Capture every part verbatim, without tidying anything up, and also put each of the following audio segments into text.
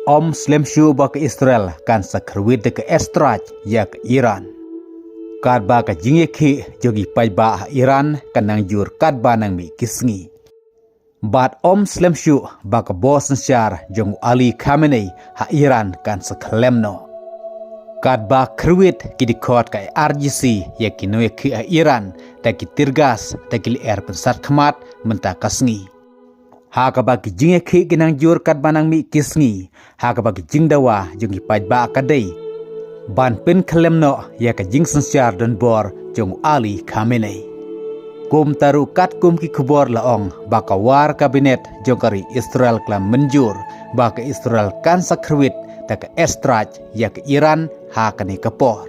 ym slem shuh ba ka Israel kan sa kyrwit da ka airstrike ïa ka Iran. Katba ka jingïakhih jong ki paidbah ha Iran ka nang jur katba nang mih ki sngi. Bad ym slem shuh ba ka bor synshar jong u Ali Khamenei ha Iran kan sa khlem noh. Katba kyrwit ki dkhot ka I R G C ïa ki nongïakhih ha Iran da ki tear gas da ki lyer pynsat khmat mynta ka sngi. Ha kaba ki jingïakhih ki nang jur katba nang mih ki sngi, ha kaba ki jingdawa jong ki paidbah ka dei ban pynkhlem noh ïa ka jingsynshar donbor jong u Ali Khamenei. Kumta ruh katkum ki khubor la ong ba ka War Cabinet jong ka ri Israel ka la mynjur ba ka Israel kan sa kyrwit da ka airstrike ïa ka Iran ha kane ka por.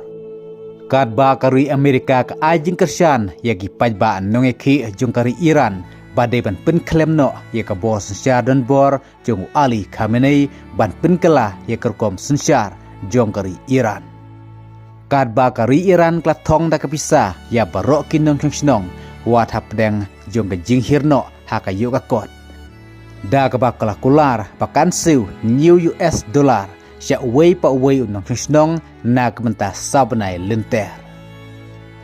Katba ka ri Amerika ka ai jingkyrshan ïa ki paidbah nongïakhih jong ka ri Iran ba dei ban pynkhlem noh ïa ka bor synshar donbor jong u Ali Khamenei ban pynkylla ïa ka rukom synshar jong ka ri Iran. Katba ka ri Iran ka la thong da ka pisa ïa baroh ki nongshong shnong, wat hapdeng jong ka jinghir noh ha ka ïoh ka kot. Da kaba ka la kular ba kan siew hynñiew U S dollar sha uwei pa uwei u nongshong shnong na ka bynta saw bnai lynter.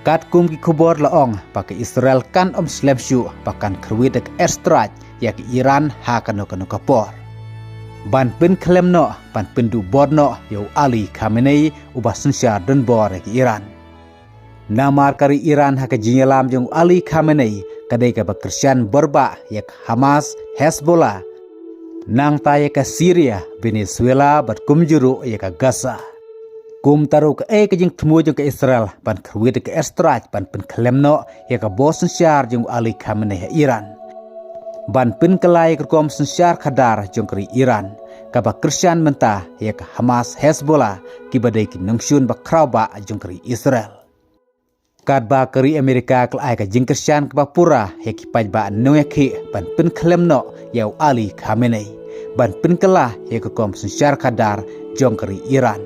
Katkum ki khubor la ong ba ka Israel kan ym slem shuh ba kan kyrwit da ka airstrike ïa ka Iran ha kano kano ka por, ban pynkhlem noh, ban pynduh bor noh ïa u Ali Khamenei uba synshar donbor ïa ka Iran. Namar ka ri Iran ha ka jingïalam jong u Ali Khamenei ka dei kaba kyrshan borbah ïa ka Hamas, Hezbollah, nangta ïa ka Syria, Venezuela bad kumjuh ruh ïa ka Gaza. Kumta ruh kaei ka jingthmu jong ka Israel ban kyrwit da ka airstrike ban pynkhlem noh ïa ka bor synshar jong u Ali Khamenei ha Iran, ban pynkylla ïa ka rukom synshar khadar jong ka ri Iran, kaba kyrshan mynta ïa ka Hamas, Hezbollah, kiba dei ki nongshun bakhraw bah jong ka ri Israel. Katba ka ri Amerika ka la ai ka jingkyrshan kaba pura ïa ki paidbah nongïakhih ban pynkhlem noh ïa u Ali Khamenei, ban pynkylla ïa ka rukom synshar khadar jong ka ri Iran.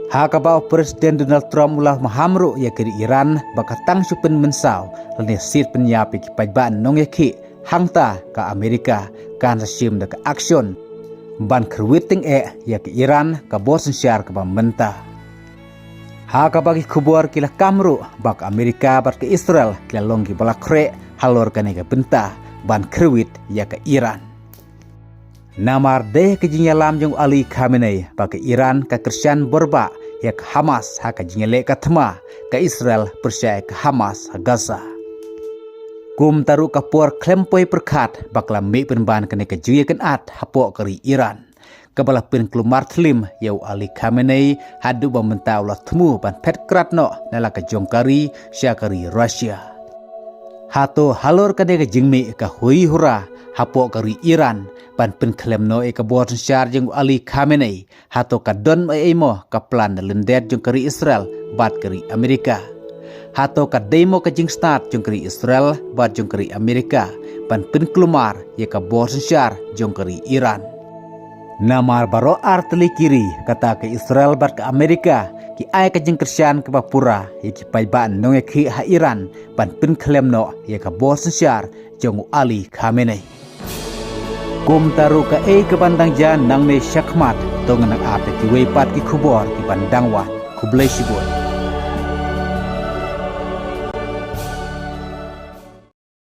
Ha kaba u President Donald Trump u la maham ruh ïa ka ri Iran ba ka tang shu pynmynsaw lane siat pynïap ïa ki paidbah nongïakhih, hangta ka Amerika kan sa shim da ka action ban kyrwit tyngeh ïa ka Iran ka bor synshar kaba mynta. Ha kaba ki khubor ki la kam ruh ba ka Amerika bad ka Israel ki la long kiba la khreh halor kane ka bynta ban kyrwit ïa ka Iran. Namar dei ka jingïalam jong u Ali Khamenei ba ka Iran ka kyrshan borbah ïa ka Hamas ha ka jingïaleh ka thma, ka Israel pyrshah ïa ka Hamas ha Gaza. Kumta ruh ka por khlem poi pyrkhat ba ka la mih pynban kane ka jingïakynad hapoh ka ri Iran, kaba la pynkulmar thlim ïa u Ali Khamenei haduh ba mynta u la thmu ban phet krad noh na la ka jong ka ri sha ka ri Russia. Hato halor kane ka jingmih ka huri hura hapoh ka ri Iran ban pynkhlem noh ïa ka bor synshar jong u Ali Khamenei, hato ka don ei ei mo ka plan na lyndet jong ka ri Israel bad ka ri Amerika? Hato ka dei mo ka jingstad jong ka ri Israel bad jong ka ri Amerika ban pynkulmar ïa ka bor synshar jong ka ri Iran? Namar baroh ar tylli ki ri, kata ka Israel bad ka Amerika, ki ai ka jingkyrshan kaba pura ïa ki paidbah nongïakhih ha Iran ban pynkhlem noh ïa ka bor synshar jong u Ali Khamenei. Kumta ruh kaei kaban dang jia nangne shakhmat, to ngin nang ap ïa kiwei pat ki khubor kiban dang wan. Khublei shibun.